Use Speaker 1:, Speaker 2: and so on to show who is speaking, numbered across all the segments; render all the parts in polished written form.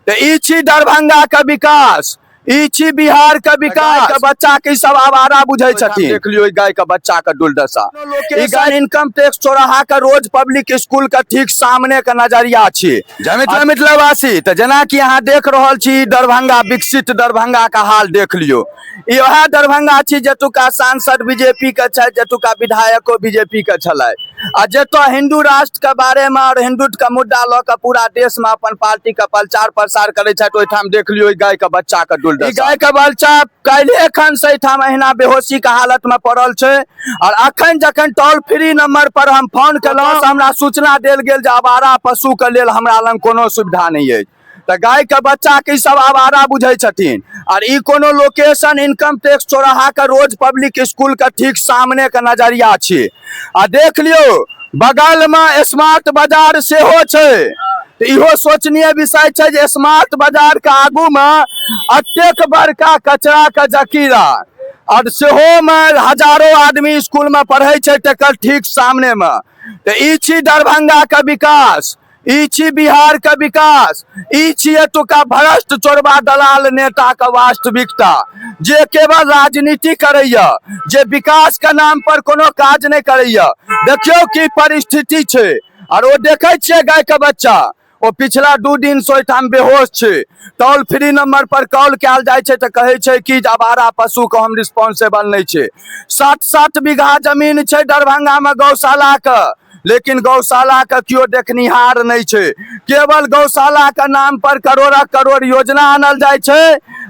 Speaker 1: तऽ ई छी दरभंगा के विकास, ई छी बिहार के विकास। के बच्चा के ई सब आवारा बुझै छथिन। देख लियौ गाय के बच्चा के दुर्दशा। ई गाय इनकम टैक्स चौराहा के रोज पब्लिक स्कूल के ठीक सामने के नजरिया छी। जय मिथिला मिथिलावासी। तऽ जेना कि अहाँ देख रहल छी दरभंगा, विकसित दरभंगा के हाल देख लियौ। ई वएह दरभंगा छी जतुका सांसद बीजेपी के छथि, जतुका विधायको बीजेपी के छलै, आ जतऽ हिंदू राष्ट्र के बारे में और हिंदुत्व के मुद्दा लऽ के पूरा देश में अपन पार्टी के प्रचार प्रसार करै छथि, ओहिठाम देख लियौ गाय के बच्चा के दुर्दशा। ई गाय के बच्चा काल्हि एखन से एहिठाम अहिना बेहोशी के हालत में पड़ल छै। और अखन जखन टोल फ्री नंबर पर हम फोन केलहुँ, हमरा सूचना देल गेल जे आवारा पशु के लेल हमरा लग कोनो सुविधा नहि अछि। तऽ गाय के बच्चा के ई सब आवारा बुझै छथिन। और ई कोनो लोकेशन इनकम टैक्स चौराहा के रोज पब्लिक स्कूल के ठीक सामने के नजरिया छी। आ देख लियौ बगल में स्मार्ट बाजार सेहो छै। तऽ इहो शोचनीय विषय छै जे स्मार्ट बाजार के आगू में अतेक बड़का कचरा के जखीरा, और सेहो में हजारों आदमी स्कूल में पढ़ै छै तकर ठीक सामने में। तऽ ई छी दरभंगा के विकास, ई छी बिहार के विकास, ई छी एतुका भ्रष्ट चोरबा दलाल नेता के वास्तविकता, जे केवल राजनीति करैया, जे विकास के नाम पर कोनो काज नहि करैया। देखियौ की परिस्थिति छै। और ओ देखै छियै गाय के बच्चा, ओ पिछला 2 दिन से ओहिठाम बेहोश छै। टोल फ्री नंबर पर कॉल कयल जाइ छै तऽ कहै छै कि जे आवारा पशु के हम रिस्पॉन्सिबल नहि छै। 7-7 बीघा जमीन छै दरभंगा में गौशाला के, लेकिन गौशाला के केओ देखनिहार नहि छै। केवल गौशाला के नाम पर करोड़क करोड़ योजना आनल जाइ छै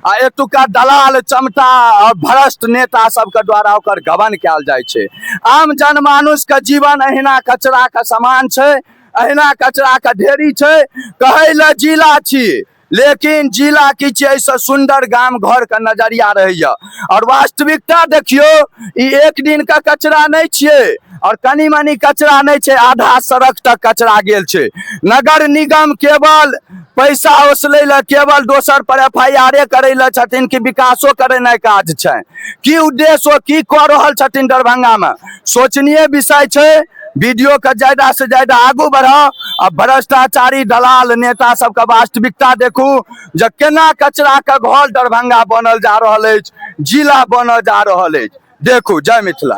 Speaker 1: आ एतुका दलाल चमटा और भ्रष्ट नेता सबके द्वारा ओकर गबन कयल जाइ छै। आम जनमानुष के जीवन अहिना कचरा के समान छै, अहिना कचरा के ढेरी छै। कहै लए जिला छी, लेकिन जिला की छियै, एहिसँ सुन्दर गाम घर के नजरिया रहैया। और वास्तविकता देखियौ, ई एक दिन के कचरा नहि छियै और कनि मनि कचरा नहि छै, आधा सड़क तक कचरा गेल छै। नगर निगम केवल पैसा ओसलै लए, केवल दोसर पर एफ I आरे करै लए छथिन कि विकासो करेनाइ काज छै? की उद्देश्य ओ की कऽ रहल छथिन दरभंगा में, शोचनीय विषय छै। वीडियो के ज्यादा से ज्यादा आगू बढ़ाओ आ भ्रष्टाचारी दलाल नेता सबके वास्तविकता देखू जे केना कचरा के घर दरभंगा बनल जा रहल अछि, जिला बनल जा रहल अछि। देखू। जय मिथिला।